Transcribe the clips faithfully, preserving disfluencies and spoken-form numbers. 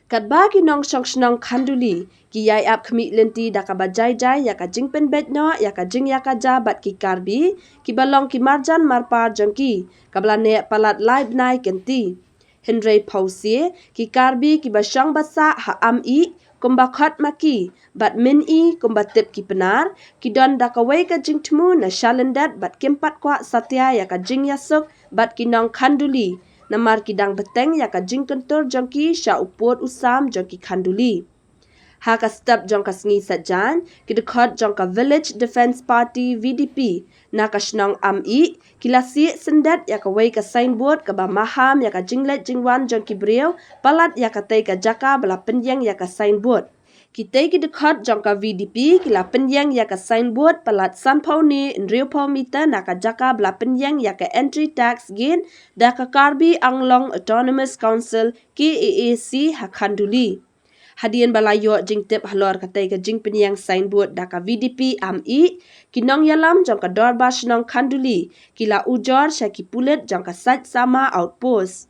Katba ki nongshong shnong Khanduli ki ïai ap khmih lynti da kaba jai jai ïa ka jingpynbeit noh ïa ka jingïakajia bad ki Karbi kiba long ki marjan marpar jong ki, kaba la neh palat lai bnai kynti. Hynrei phewse ki Karbi kiba shong ba sah ha Amih kumba khot ma ki bad Myni kumba tip ki Pnar, ki don da kawei ka jingthmu na shalyndet bad kim pat kwah satia ïa ka jingïasuk bad ki nong Khanduli, namar ki dang bteng ïa ka jingkyntur jong ki sha u pud u sam jong ki Khanduli. Ha ka step jong ka sngi Saitjaiñ, ki dkhot jong ka Village Defence Party, V D P, na ka shnong Amih ki la sieh syndet ïa kawei ka signboard kaba maham ïa ka jingleit jingwan jong ki briew palat ïa katei ka jaka ba la pynïeng ïa ka signboard. Kitei ki dkhot jong ka V D P ki la pynïeng ïa ka signboard palat sanphew ne hynriewphew meter na ka jaka ba la pynïeng ïa ka Entry Tax Gate da ka Karbi Anglong Autonomous Council, K A A C, ha Khanduli. Hadien ba la ïoh jingtip halor katei ka jingpynïeng signboard da ka V D P Amih, ki nongïalam jong ka Dorbar Shnong Khanduli ki la ujor sha ki pulit jong ka Saitsama Outpost.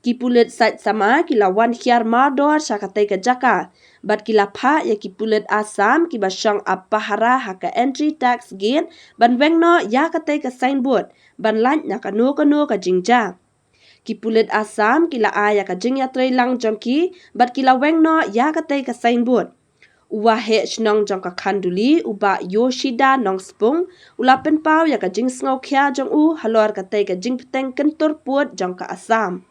Ki pulit Saitsama ki la wan hiar mardor sha katei ka jaka bad ki la phah ïa ki pulit Assam kiba shong ap pahara ha ka Entry Tax Gate ban weng noh ïa katei ka signboard ban lait na kano kano ka jingjia. Ki pulit Assam ki la ai ïa ka jingïatreilang jong ki bad ki la weng noh ïa katei ka signboard. U waheh shnong jong ka Khanduli, u Bah Yoshida Nongspung, u la pynpaw ïa ka jingsngewkhia jong u halor katei ka jingpyrshang kyntur pud jong ka Assam.